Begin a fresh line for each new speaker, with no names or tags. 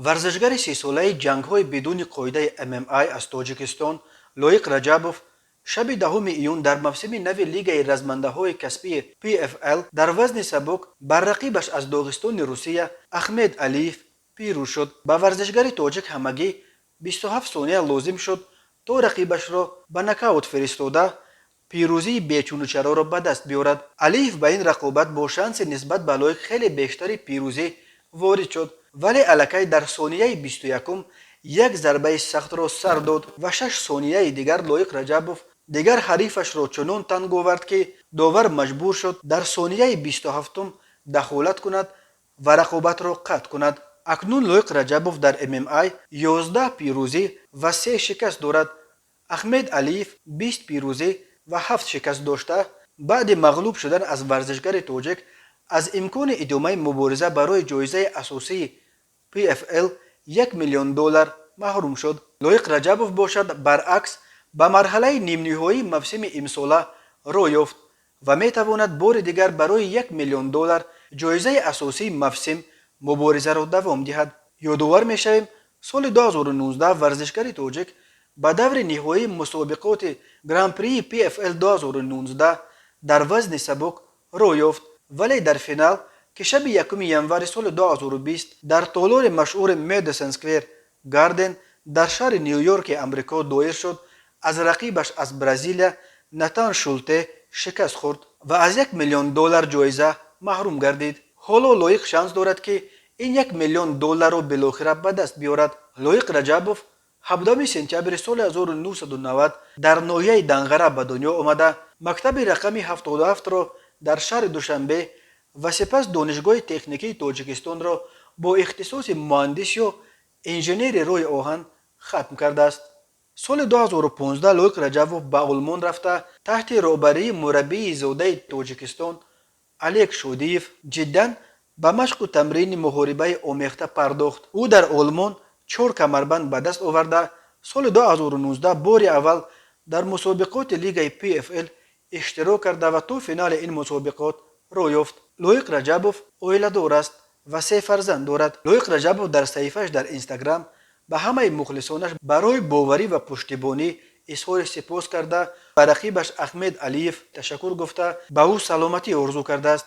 Варзишгари 30-солаи ҷангҳои бидуни қоидаи ММА аз Тоҷикистон Лоиқ Раҷабов шаби 10 июн дар мавсими нави лигаи размандаҳои касбии PFL дар вазни сабук бар рақибаш аз Доғистони Русия Ахмед Алиев пирӯз шуд. Ба варзишгари тоҷик ҳамагӣ 27 сония лозим шуд, то рақибашро ба нокаут фиристода, пирӯзии бечунучароро ба даст биёрад. Алиев ба ин рақобат бо шанси нисбат ба Лоиқ хеле бештари пирӯзӣ ворид шуд, вале аллакай дар сонияи 21-ум як зарбаи сахтро сар дод ва 6 сонияи дигар Лоиқ Раҷабов дигар ҳарифашро чунон танг овард, ки довар маҷбур шуд дар сонияи 27-ум дахолат кунад ва рақобатро қатъ кунад. Акнун Лоиқ Раҷабов дар ММА 11 пирӯзӣ ва се шикаст дорад. Ахмед Алиев 20 пирӯзӣ ва ҳафт шикаст дошта, баъди мағлуб шудан аз варзишгари тоҷик аз имкони идомаи мубориза барои ҷоизаи асосии PFL 1 миллион доллар маҳрум шуд. Лоиқ Раҷабов бошад, баръакс, ба марҳалаи нимниҳоии мавсими имсола роҳ ёфт ва метавонад бори дигар барои 1 миллион доллар ҷоизаи асосии мавсим муборизаро давом диҳад. Ёдовар мешавем, соли 2019 варзишгари тоҷик ба даври ниҳоии мусобиқоти Гран-прии PFL 2019 дар вазни сабук роҳ ёфт, вале дар финал, ки шаби 1 январи соли 2020 дар толори машҳури Мэдисон Сквер Гарден дар шаҳри Ню-Йорки Амрико доир шуд, аз рақибаш аз Бразилия Натан Шулте шикаст хӯрд ва аз 1 миллион доллар ҷоиза маҳрум гардид. Ҳоло Лоиқ шанс дорад, ки ин 1 миллион долларро билохира ба даст биёрад. Лоиқ Раҷабов 17 сентябри соли 1990 дар ноҳияи Данғара ба дунё омада, мактаби рақами 77-ро дар шаҳри Душанбе ва сипас Донишгоҳи техникии Тоҷикистонро бо ихтисоси муҳандис ё инженери роҳи оҳан хатм кардааст. Соли 2015 Лоиқ Раҷабов ба Олмон рафта, таҳти роҳбарии мураббии зодаи Тоҷикистон Олег Шодиев ҷиддан ба машқу тамрини муҳорибаи омехта пардохт. Ӯ дар Олмон чор камарбанд ба даст оварда, соли 2019 бори аввал дар мусобиқоти лигаи PFL иштирок карда ва то финали ин мусобиқот роҳ ёфт. Лоиқ Раҷабов оиладор аст ва се фарзанд дорад. Лоиқ Раҷабов дар саҳифааш дар Инстаграм ба ҳамаи мухлисонаш барои боварӣ ва пуштибонӣ изҳори сипос карда, ба рақибаш Ахмед Алиев ташаккур гуфта, ба ӯ саломатӣ орзу кардааст.